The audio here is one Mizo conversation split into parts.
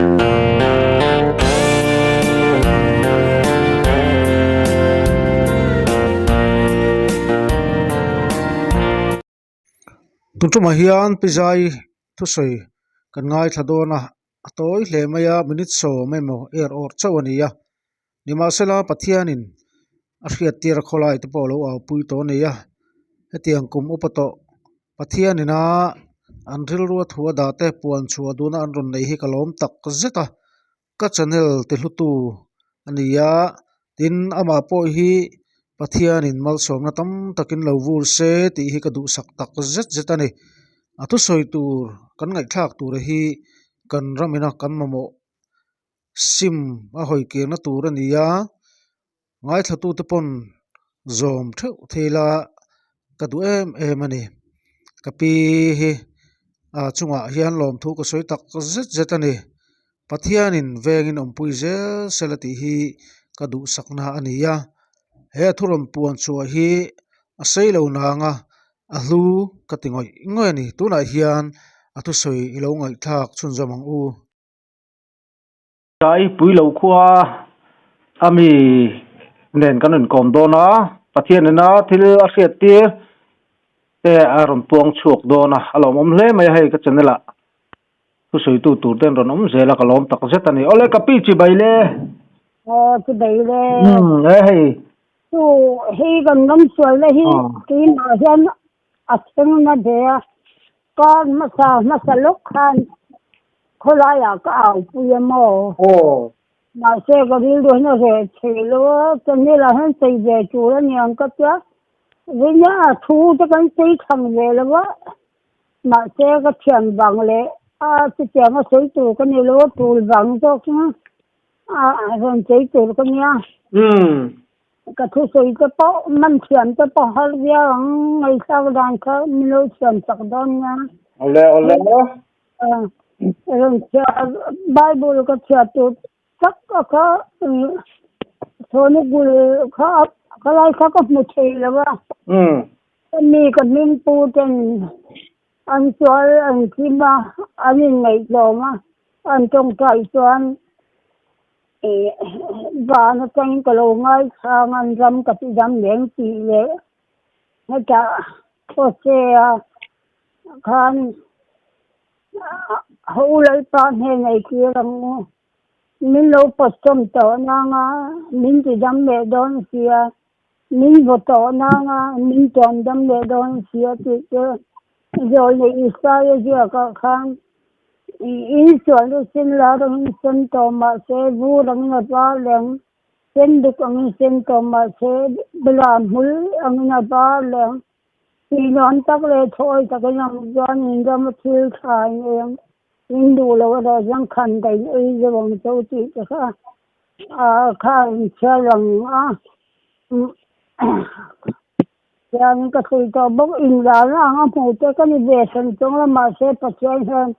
Tun tumah hian pi zai thusawi kan ngaithla dawn a a tawi hle mai a minute sawm emaw er awrh chauh a ni a nimahsela Pathianin a hriattir a khawlai te pawh a lo au pui tawh a ni a hetiang kum upa tawh Pathianina an rilrua thu a dah te puan chhuah duhna an rawn nei hi ka lawm tak zet a. Ka channel ti hlutu a ni a, tin amah pawh hi Pathianin malsawmna tam takin lo vur se tih hi ka duhsak tak zet zet a ni. A thusawi tur kan ngaihthlak tura hi kan ramina kan mamawh sim a hawi kirna tur a ni a. Ngaithlatute pawn zawm theuh thei la ka duh em em a ni. Ka pi hi a chungah hian lawmthu ka sawi tak zet zet a ni. Pathianin vengin awmpui zel sela tih hi ka duhsakna a ni a. He a thurawn puan chhuah hi a sei lo nang a, a hlu ka ti ngawih ngawih a ni. Tunah hian a thusawi i lo ngaihthlak chhunzawm ang u. Tlai pui lo khua a mi nen kan inkawm dawn a, Pathian ina thil a hriat tir te a rawn puang chhuak dawn a, a lawmawm hle mai a hei ka channel ah thusawitu tur te an rawn awm zel a ka lawm tak zet a ni. Awle ka pi chibai le. Aw chibai le. Umm e hei. Chu hei kan ram sualna hi keimah hian a thleng na ve a. Kar hmasa hmasa lawk khan khawlaiah ka aupui a maw? Aw. Mahse ka rilru hian a reh thei lo a, channel ah hian sawi ve tur a niang ka tia, vawiin a thu te kan sawi thlang ve lo a, mahse ka thian vang leh a chutiang a sawi tur ka ni lo a, tul vang zawk in a rawn sawi tur ka nia. Umm. Ka thusawi te pawh man thiam te pawh har viau ang, ngaihthlak dan kha min lo thiam chak dawn nia. Awle awle. Rawn chhiar Bible ka chhiar tur tak a kha Thawni gul kha khalai kha ka hmu thei lo a. Mi ka hming pu ten an sual an thim a, an inngaihtlawm a, an tawngtai chuan Van atangin ka lo ngaithlang an ram ka ti dam leng tih leh hetah Hosea khan ho Lalpa hnen ei tir ang u, min lo pawtsawm tawh nang a, min ti dam leh dawn sia, min vaw tawh nang a, min tuam dam leh dawn sia tih chu Zawlnei Isaia ziakah khan In sualna sen lar angin sen tawh mah se, vur angin a var leh ang, sen duk angin sen tawh mah se, bela hmul angin a var leh ang. Tihnuam tak leh thawi takin ang chuan in rama thil tha in ei ang, in duh loh erawh chuan khan ka in ei zo ang che u tih te kha kha in chhiar ang a. Chuan ka sawi tawh bawk, inralna ang a hmuh te ka ni ve hran chuang lo, mahse Pathian hian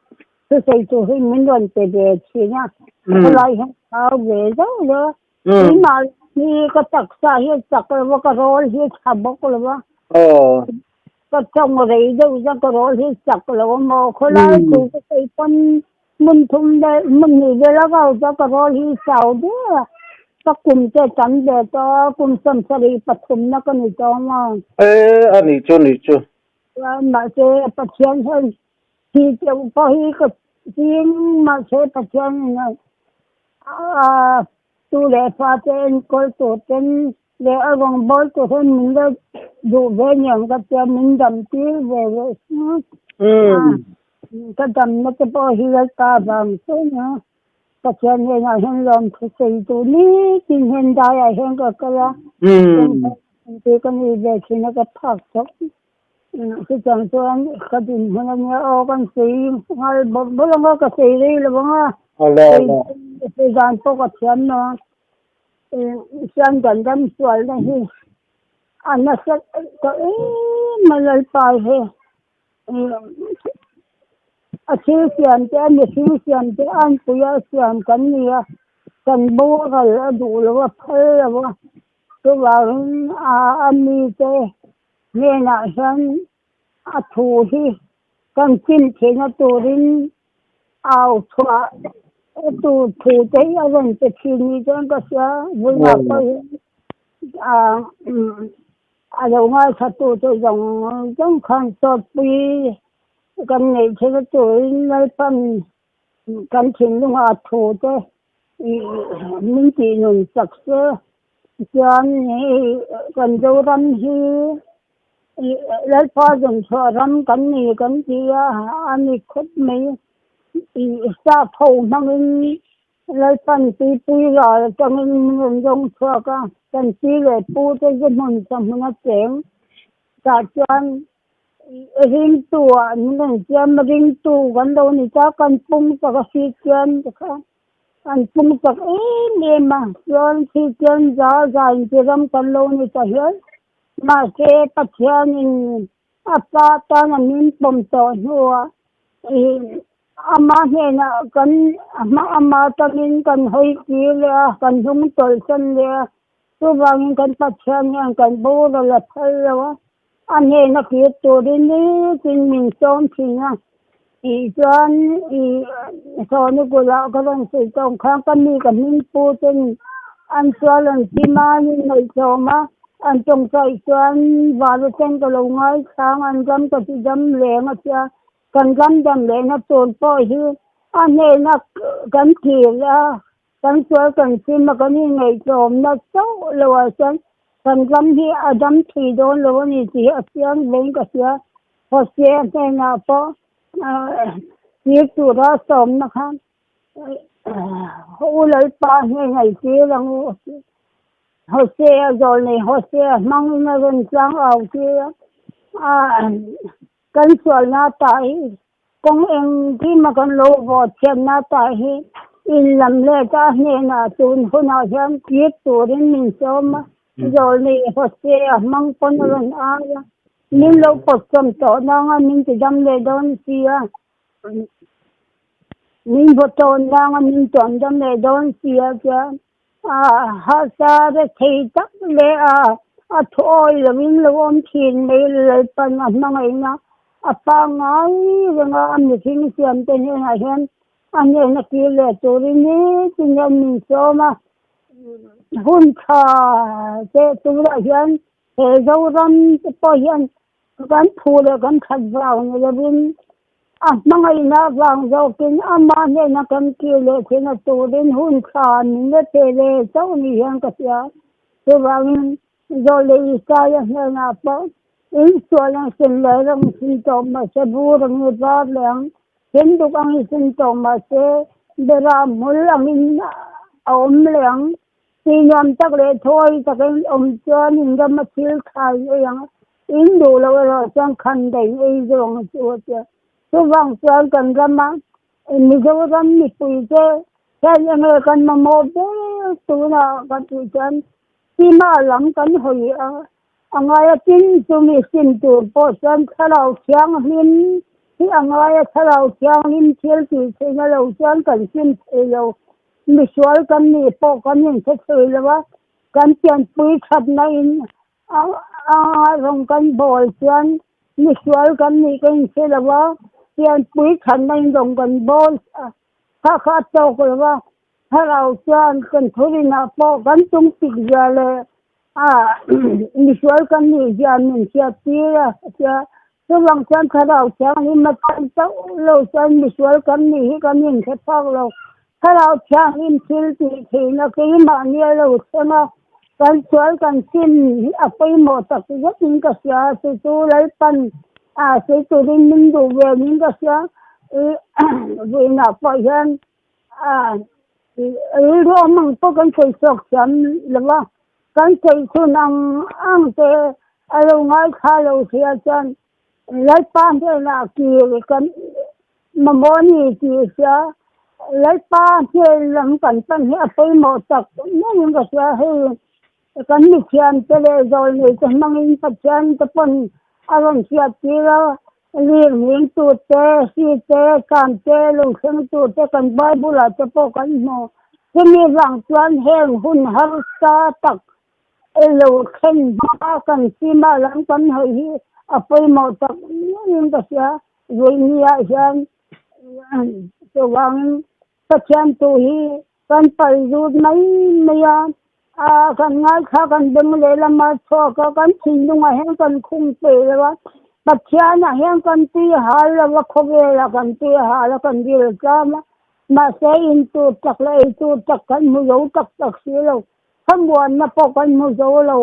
thusawi tur hi min rawn pe ve thin a, khawlai hian ka au ve zauh zauh a, keimah hi ka taksa hi a chak lo va, ka rawl hi a tha bawk lo va, ka tawng rei deuh chuan ka rawl hi a chak lo a maw, khawlai thu ka sawi pawn Hmun thum leh hmun hnih vel a kau chuan ka rawl hi chau der a, ka kum te tam ve tawh a, kum sawmsarih pathumna ka ni tawh ang a. E, a nih chu, nih chu. Chuan mahse Pathian hian thih teuh pawh hi ka ching mahse Pathian in a tu leh fa te enkawl tur ten leh a rawngbâwl tur hian min la duh ve niang ka tia min dam tir ve leh a. Ka damna te pawh hi Lalpa vang chuan a Pathian hnenah hian lawmthu sawi duh nitin hian daiah hian ka kal a, tih ka ni ve thin a ka phak chawk. Chutiang chuan ka dinhmun a nia aw kan sawi nghal bawrh bawrh ang a, ka sawi rei lo ang a, sawi dan pawh ka thiam lo a, Siam dan ram sualna hi a nasa tawh em a Lalpa hi. A thil siam te a mihring siam te a anpui a siam kan ni a, kan boral a duh lo a phal lo a, chuvangin a mite hnenah hian a thu hi kan chim theihna turin au chhuah. Tu thu te hi a rawn pe thin ni chuan ka hria vawiinah pawh hi a lo ngaithla tu te zawng zawng khan sawtpui kan neih theih na turin Lalpan kan thinlunga thu te min tih nun chak se chuan kan Zoram hi Lalpa zawnchhuah ram kan ni kan ti a a ni khawp mai. Staff ho hmangin Lalpan tuipui ral atangin min rawn zawng chhuak a, kan pi leh pu te zu hmun sa hmun a cheng tah chuan ringtu ah min rawn siam a, ringtu kan lo ni ta, kan pung chak a Kristian te kha an pung chak em em a, chuan Kristian za za inti ram kan lo ni ta hial, mahse Pathianin A pa tan a min pawm tawh hnuah ih ama hnenah kan ama tangin kan hawi kir leh a, kan hnung tawlhsan leh a, chuvangin kan Pathian hian kan boral a phal lo a, a hnena kir turin nitin min sawm thin a tih chuan ih Sawni kulh ka rawn sawi tawng khan ka mi ka hming pu ten an sual an thim a, an inngaihthlawm a. An tawngtai chuan val atang ka lo ngaithlang an ram ka ti dam leng a tia, kan ram dam lehna tur pawh hi a hnena kan thlir a, kan sual kan sim a, kan inngaihtlawmna chauh lo ah chuan kan ram hi a dam thei dawn lo a ni tih hi a chiang vein ka hria. Hosea hnenah pawh thlir tura sawmna khan U Lalpa hnenah i thlir ang u a ti. Hosea zawlnei Hosea hmangin a rawn tlang au tir a, kan sualna tah hi kawng engkim a kan lo vawt chhiatna tah hi in lam let a hnenah tun hunah hian kir turin min sawm a, zawlnei Hosea hmang pawn a rawn ai a, min lo pawtsawm tawh nanga min ti dam leh dawn si a. Min vaw tawn nanga min tawn dam leh dawn si a chuan A hausa re thei tak leh a, a thuawi lovin lo awm thin mai Lalpan a hmangaihna a pangngai reng a, mihring siamte hnenah hian a hnena kir leh turin nitin hian min sawm a, hun tha teh turah hian he Zoram te pawh hian Kan phu leh kan that vang ni lovin a hmangaihna vang zawkin amah hnena kan kir leh theihna turin hun tha min la pe ve chauh ni hian ka hria. Chuvangin Zawh leh Isaia hnenah pawh in sual ang sin leh rawng sin tawh mahse bur ang i var leh ang, thenduk ang i sin tawh mahse bera hmul angin a awm leh ang. Tih nuam tak leh thawi takin awm chuan in rama thil thlai ei ang a, in duh loh erawh chuan khan daih ei zawng a chu a tia. Chuvang chuan kan rama Mizoram mipui te hian enge kan mamawh ber tunah kan tih chuan Tima lam kan hawi a, a ngai a tin chumi sim tur pawh chuan thlarau thianghlim hi a ngai a, thlarau thianghlim thil tih theihna lo chuan kan sim thei lo. Misual kan nih pawh kan inhre thei lo a, kan pianpui thatna in a rawn kan bawl chuan misual kan nih ka inhre lo a, pianpui thatna in rawn kan bawl kha kha a tawk lo a, thlarau chuan kan thurinah pawh kan tung tik zia leh misual kan nih zia min hriat tir a tia chuvang chuan thlarau thianghlim a tan chauh lo chuan misual kan nih hi kan inhre phak lo thlarau thianghlim thil tih theihna keimahni a lo thleng a kan sual kan sim hi a pawimawh tak zetin ka hria chu chu Lalpan a sawi turin min duh ve niin ka hria vawiinah pawh hian Rilru awm ang pawh kan sawi chhuak thiam lo va, kan sawi chhun ang ang te a lo ngaithla lo sia chuan Lalpa hnenah kir kan mamawh a ni tih hria. Lalpa hnen lam kan pan hi a pawimawh tak maiin ka hria. Hei kan mithiam te leh zawlnei te hmangin Pathian te pawn a rawn hriat tir a. Lir hming tur te, hri te, tlan te, lungthleng tur te kan Bible ah te pawh kan hmu. Chumi vang chuan heng hun harsa tak lo thlen hma kan sima lam kan hawi hi a pawimawh tak maiin ka hria. Vawinia hian chuvangin. Pathian thu hi kan pal zut mai mai a, ah kan ngaithla kan beng lehlam a chhuak a, kan thinlungah hian kan khung pe lo a, Pathianah hian kan tui hal lo a, khawvelah kan tui hal a, kan dil tlam a, mahse in tur tak leh ei tur tak kan hmu zo tak tak si lo, thlamuanna pawh kan hmu zo lo,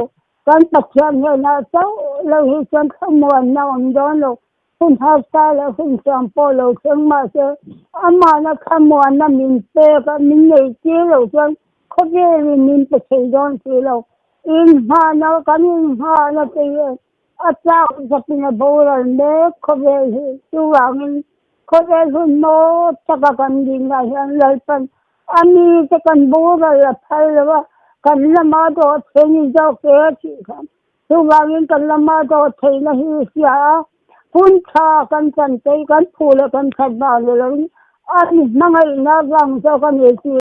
kan Pathian hnenah chauh lo hi chuan thlamuanna a awm dawn lo. Hun harsa leh hun hriam pawh lo thleng mahse amahna thlamuanna min pek a, min nei tir lo chuan khawvelin min pe thei dawn si lo. Inngahna kan inngahna te hi a chak zakin a boral mek khawvel hi. Chuvangin khawvel hun maw taka kan dinah hian Lalpan a mite kan boral a phal lo a, kan lama dawh thei zawk te a tih khan Chuvangin kan lama dawh theihna hi hria a, hun tha kan chan te hi kan phu leh kan that vang ni loin an hmangaihna vang zawk a ni tih.